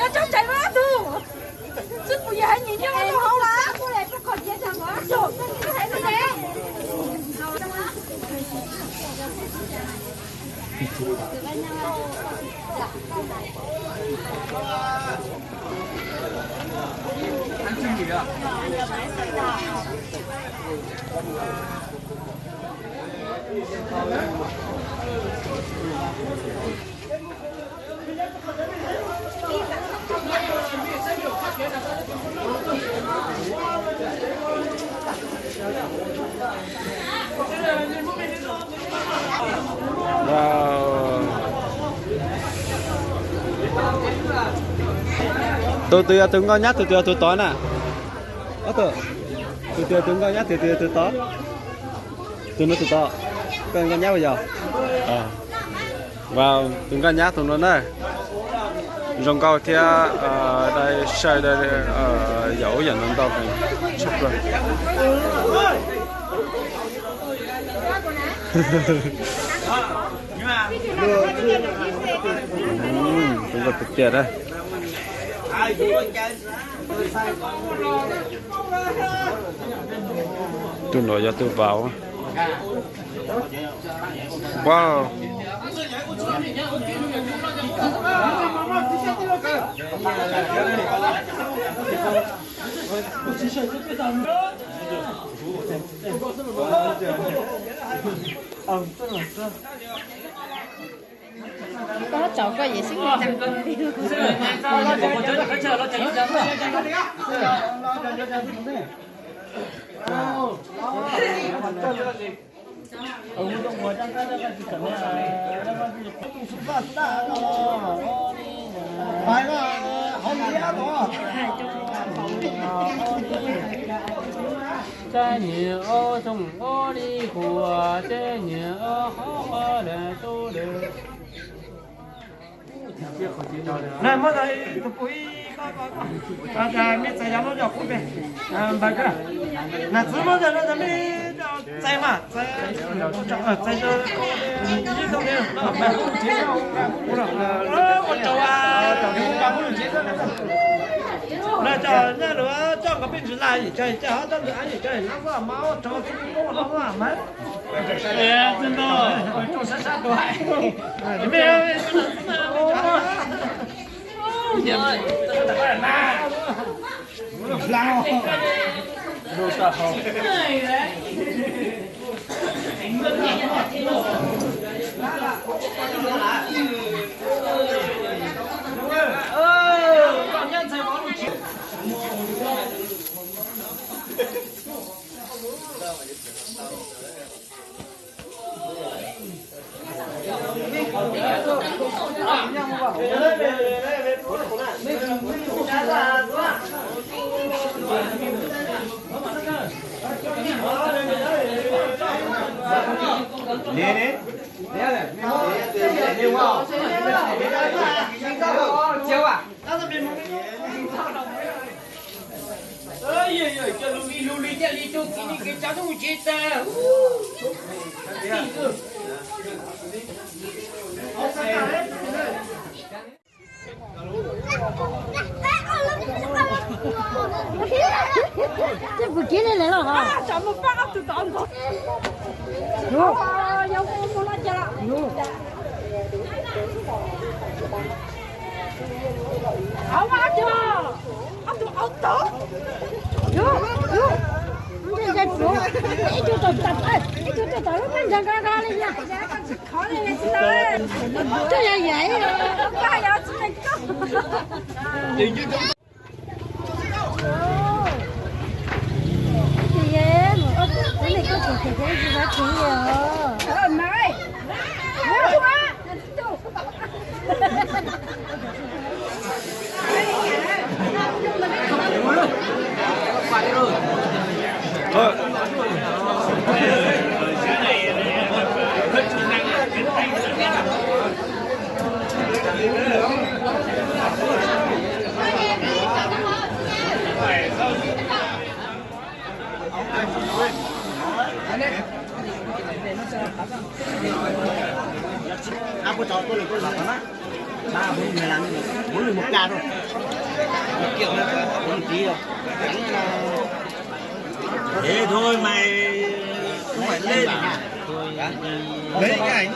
Cov tsob ntsaim no tus, xwb kuv yog hais nyias nyob rau hauv las. Tus twg yog tus nkauj nyab, tus twg yog tus tod na? Ob tug, tus twg yog tus nkauj nyab, tus twg yog tus tod? Tus no tus tod, koj nkauj nyab puas yog? Tus nkauj nyab tus no na. Zoo nkauj thiab dai saib dai yam ub yam no ntau heev tshaj plaws. Tus nkauj tiag tiag na. Tus no yog tus vauv. Wow. Koj tsaus koj yem xwb. Teb nyiam ob xyoo ob li kuv, teb nyiam ob qhov qhov lawm tub lawm. Muab tus pum ib, me txawm yog lub yog qub pem npawg, nam txiv muab cov no cov me txais mas txais, txais ib tug ua rau na cov nyab lawm coj nkawd peb ntsis laj yim cov coj hov coj ntawm ab yim cov laj vaj mas ua rau txij no mas. Tej pus kiv li lawm los? Ib tug tau tom lub peb ntsag nqa nqa li na. Twb yog yam ib Thế thôi mày, không phải lên. Lấy cái ảnh.